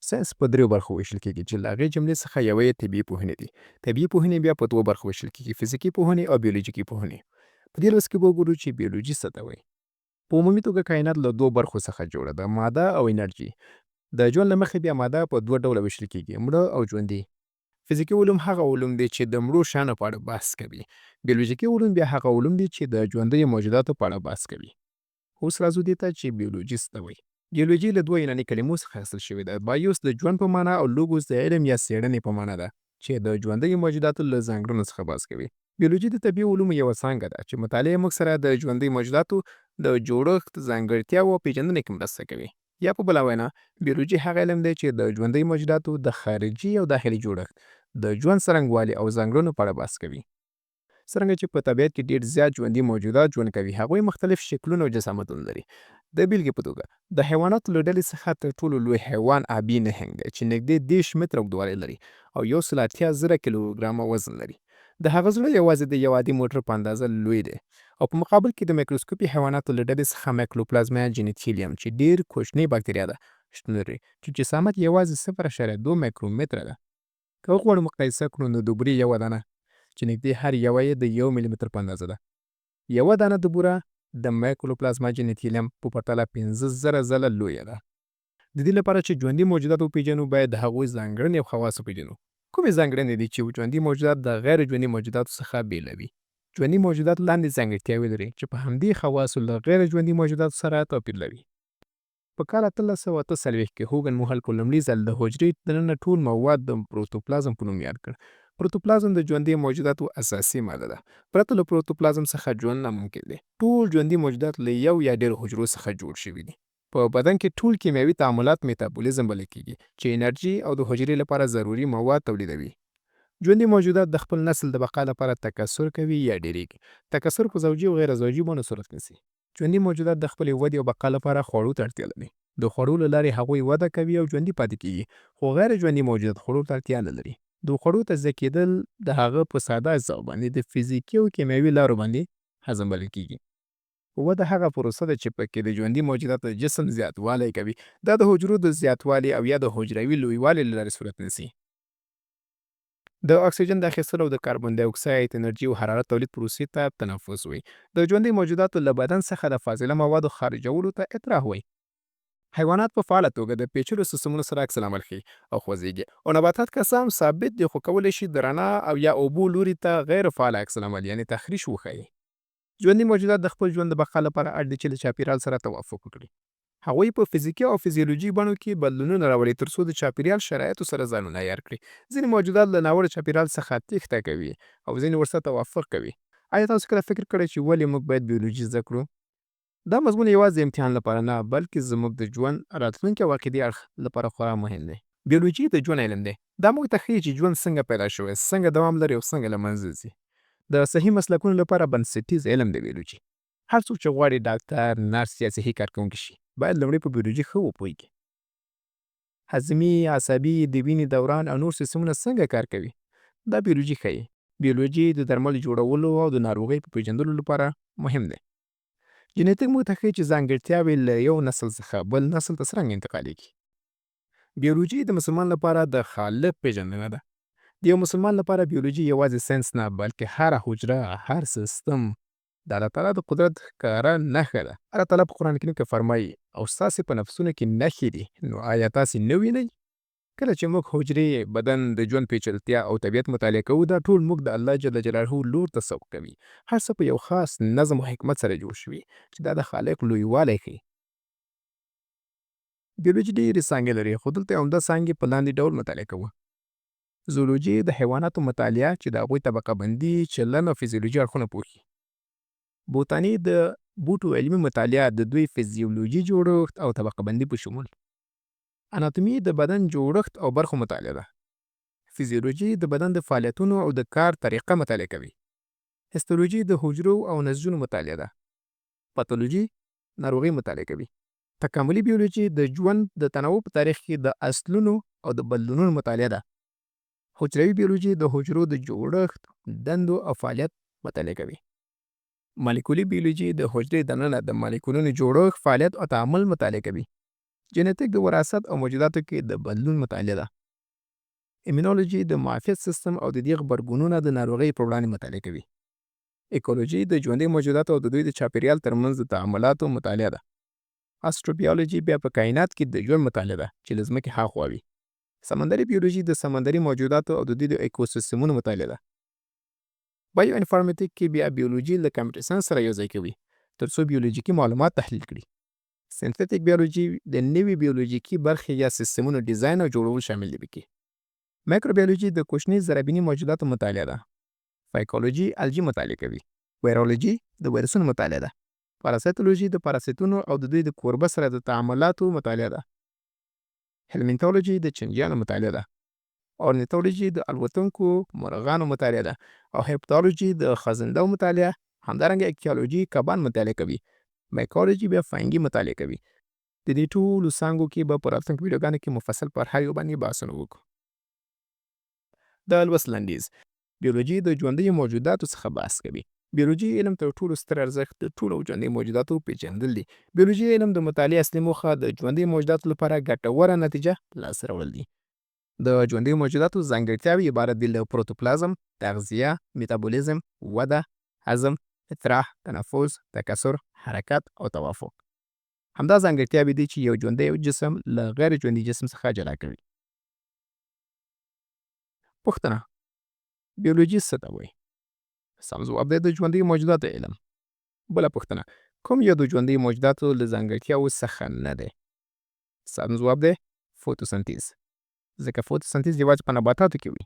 ساینس په دریو برخو ویشل کېږي چې له هغې جملې څخه یوه یې طبیعي پوهنې دي. طبیعي پوهنې بیا په دوو برخو ویشل کېږي، فزیکي پوهنې او بیولوژیکي پوهنې. په دې لوست کې به وګورو چې بیولوژي څه ته وایي. په عمومي توګه کاینات له دوو برخو څخه جوړه ده، ماده او انرژي. د ژوند له مخې بیا ماده په دوه ډوله ویشل کېږي، مړه او ژوندي. فزیکي علوم هغه علوم دي چې د مړو شیانو په اړه بحث کوي. بیولوژیکي علوم بیا هغه علوم دي چې د ژوندیو موجوداتو په اړه بحث کوي. اوس راځو دې ته چې بیولوژي څه ته وایي. بیولوژي له دوو یوناني کلمو څخه اخیستل شوې ده. بایوس د ژوند په مانا او لوګوس د علم یا څېړنې په مانا ده چې د ژوندیو موجوداتو له ځانګړنو څخه بحث کوي. بیولوژي د طبیعي علومو یوه څانګه ده چې مطالعه یې موږ سره د ژوندیو موجوداتو د جوړښت، ځانګړتیاوو او پېژندنې کې مرسته کوي. یا په بله وینا، بیولوژي هغه علم دی چې د ژوندیو موجوداتو د خارجي او داخلي جوړښت، د ژوند څرنګوالي او ځانګړنو په اړه بحث کوي. څرنګه چې په طبیعت کې ډېر زیات ژوندي موجودات ژوند کوي، هغوی مختلف شکلونه او جسامتونه لري. د بېلګې په توګه، د حیواناتو له ډلې څخه تر ټولو لوی حیوان آبي نهنګ دی چې نږدې 30 متره اوږدوالی لري او 180,000 کیلوګرامه وزن لري. د هغه زړه یوازې د یو عادي موټر په اندازه لوی دی. او په مقابل کې د میکروسکوپي حیواناتو له ډلې څخه میکلوپلازما جینیتیلیم چې ډېر کوچنۍ باکتریا ده، شتون لري چې جسامت یې یوازې 0.2 میکرومتره ده. که وغواړو مقایسه کړو نو د بورې یوه دانه چې نږدې هر یوه یې د یو ملي متر په اندازه ده، یوه دانه د بوره د میکلوپلازما جینیتیلیم په پرتله 5000 ځله لویه ده. د دې لپاره چې ژوندي موجودات وپېژنو باید د هغوی ځانګړنې او خواص وپېژنو. کومې ځانګړنې دي چې ژوندي موجودات د غیر ژوندي موجوداتو څخه بېلوي؟ ژوندي موجودات لاندې ځانګړتیاوې لري چې په همدې خواصو له غیر ژوندي موجوداتو سره توپیر لري. په کال 1848 کې هوګن موهل په لومړي ځل د حجرې دننه ټول مواد د پروتوپلازم په نوم یاد کړ. پروتوپلازم د ژوندیو موجوداتو اساسي ماده ده. پرته له پروتوپلازم څخه ژوند ناممکن دی. ټول ژوندي موجودات له یو یا ډېرو حجرو څخه جوړ شوي دي. په بدن کې ټول کیمیاوي تعاملات میتابولیزم بلل کېږي چې انرژي او د حجرې لپاره ضروري مواد تولیدوي. ژوندي موجودات د خپل نسل د بقا لپاره تکثر کوي یا ډېرېږي. تکثر په زوجي او غیر زوجي بڼو صورت نیسي. ژوندي موجودات د خپلې ودې او بقا لپاره خوړو ته اړتیا لري. د خوړو له لارې هغوی وده کوي او ژوندي پاتې کېږي، خو غیر ژوندي موجودات خوړو ته اړتیا نه لري. د خوړو تجزیه کېدل د هغه په ساده اجزاوو باندې د فزیکي او کیمیاوي لارو باندې هضم بلل کېږي. وده هغه پروسه ده چې په کې د ژوندي موجوداتو د جسم زیاتوالی کوي. دا د حجرو د زیاتوالي او یا د حجروي لویوالي له لارې صورت نیسي. د اکسیجن د اخیستلو او د کاربن ډای اکساید، انرژي او حرارت تولید پروسې ته تنفس وایي. د ژوندیو موجوداتو له بدن څخه د فاضله موادو خارجولو ته اطراح وایي. حیوانات په فعاله توګه د پیچلو سیستمونو سره عکس العمل ښیي او خوځیږي او نباتات که څه هم ثابت دي خو کولی شي د رڼا او یا اوبو لوري ته غیر فعال عکس العمل یعنې تخریش وښیي. ژوندي موجودات د خپل ژوند د بقا لپاره اړ دي چې له چاپیریال سره توافق وکړي. هغوی په فزیکي او فزیولوژي بڼو کې بدلونونه راولي تر څو د چاپیریال شرایطو سره ځانونه عیار کړي. ځینې موجودات له ناوړه چاپیریال څخه تیښته کوي او ځینې ورسره توافق کوي. آیا تاسو کله فکر کړی چې ولې موږ باید بیولوژي زده کړو؟ دا مضمون یوازې د امتحان لپاره نه، بلکې زموږ د ژوند، راتلونکي او عقیدې اړخ لپاره خورا مهم دی. بیولوژي د ژوند علم دی. دا موږ ته ښيي چې ژوند څنګه پیدا شوی، څنګه دوام لري او څنګه له منځه ځي. د صحي مسلکونو لپاره بنسټیز علم دی بیولوژي. هر څوک چې غواړي ډاکتر، نرس یا صحي کارکوونکی شي، باید لومړی په بیولوژي ښه وپوهېږي. هضمي، عصبي، د وینې دوران او نور سیستمونه څنګه کار کوي، دا بیولوژي ښيي. بیولوژي د درملو جوړولو او د ناروغۍ په پېژندلو لپاره مهم دی. جنیتیک موږ ته ښيي چې ځانګړتیاوې له یو نسل څخه بل نسل ته څرنګه انتقالېږي. بیولوژي د مسلمان لپاره د خالق پېژندنه ده. د یو مسلمان لپاره بیولوژي یوازې ساینس نه، بلکې هره حجره، هر سیستم د الله تعالی د قدرت ښکاره نښه ده. الله تعالی په قرآن کریم کې فرمایي، او ستاسې په نفسونو کې نښې دي، نو آیا تاسې نه وینئ؟ کله چې موږ حجرې، بدن، د ژوند پېچلتیا او طبیعت مطالعه کوو، دا ټول موږ د الله جل جلاله لور ته سوق کوي. هر څه په یو خاص نظم او حکمت سره جوړ شوي، چې دا د خالق لویوالی ښيي. بیولوژي ډېرې څانګې لري، خو دلته یې عمده څانګې په لاندې ډول مطالعه کوو. زولوژي د حیواناتو مطالعه چې د هغوی طبقه بندي، چلن او فزیولوژي اړخونه پوښي. بوتاني د بوټو علمي مطالعه د دوی فزیولوژي جوړښت او طبقه بندي په شمول. اناتومي د بدن جوړښت او برخو مطالعه ده. فزیولوژي د بدن د فعالیتونو او د کار طریقه مطالعه کوي. هستولوژي د حجرو او نسجونو مطالعه ده. پاتولوژي ناروغۍ مطالعه کوي. تکاملي بیولوژي د ژوند د تنوع په تاریخ کې د اصلونو او د بدلونونو مطالعه ده. حجروي بیولوژي د حجرو د جوړښت، دندو او فعالیت مطالعه کوي. مالیکولي بیولوژي د حجرې دننه د مالیکولونو جوړښت، فعالیت او تعامل مطالعه کوي. جنتیک د وراثت او موجوداتو کې د بدلون مطالعه ده. ایمونولوژي د معافیت سیستم او د دې غبرګونونه د ناروغۍ پر وړاندې مطالعه کوي. ایکولوژي د ژوندیو موجوداتو او د دوی د چاپیریال ترمنځ د تعاملاتو مطالعه ده. اسټروبیولوژي بیا په کائنات کې د ژوند مطالعه ده چې له ځمکې هاخوا وي. سمندري بیولوژي د سمندري موجوداتو او د دوی د ایکوسیستمونو مطالعه ده. بایو انفارماتیک کې بیا بیولوژي له کمپیوټر ساینس سره یوځای کوي ترڅو بیولوژیکي معلومات تحلیل کړي. سنتتیک بیولوژي د نوي بیولوژیکي برخې یا سیستمونو ډیزاین او جوړول شامل دي پکې. مایکروبیولوژي د کوچني ذره بیني موجوداتو مطالعه ده. فایکولوژي الجي مطالعه کوي. ویرولوژي د ویروسونو مطالعه ده. پاراسایتولوژي د پاراسیتونو او د دوی د کوربه سره د تعاملاتو مطالعه ده. هلمنتولوژي د چنجیانو مطالعه ده. اورنیتولوژي د الوتونکو مرغانو مطالعه ده او هرپتولوژي د خزندو مطالعه. همدارنګه اکتیولوژي کبان مطالعه کوي. مایکولوژي بیا فنګي مطالعه کوي. د دې ټولو څانګو کې به په راتلونکو ویډیوګانو کې مفصل پر هر یو باندې بحثونه وکړو. د لوست لنډیز: بیولوژي د ژوندیو موجوداتو څخه بحث کوي. بیولوژي علم تر ټولو ستر ارزښت د ټولو ژوندیو موجوداتو پیژندل دي. بیولوژي علم د مطالعې اصلي موخه د ژوندیو موجوداتو لپاره ګټوره نتیجه لاسته راوړل دي. د ژوندیو موجوداتو ځانګړتیاوې عبارت دي له پروتوپلازم، تغذیه، میتابولیزم، وده، هضم، اطراح، تنفس، تکثر، حرکت او توافق. همدا ځانګړتیاوې دي چې یو ژوندی جسم له غیر ژوندي جسم څخه جلا کوي. پوښتنه: بیولوژي څه ته وایي؟ سم ځواب دی د ژوندیو موجوداتو علم. بله پوښتنه: کوم یو د ژوندیو موجوداتو له ځانګړتیاوو څخه نه دی؟ سم ځواب دی فوتوسنتیز، ځکه فوتوسنتیز یوازې په نباتاتو کې وي.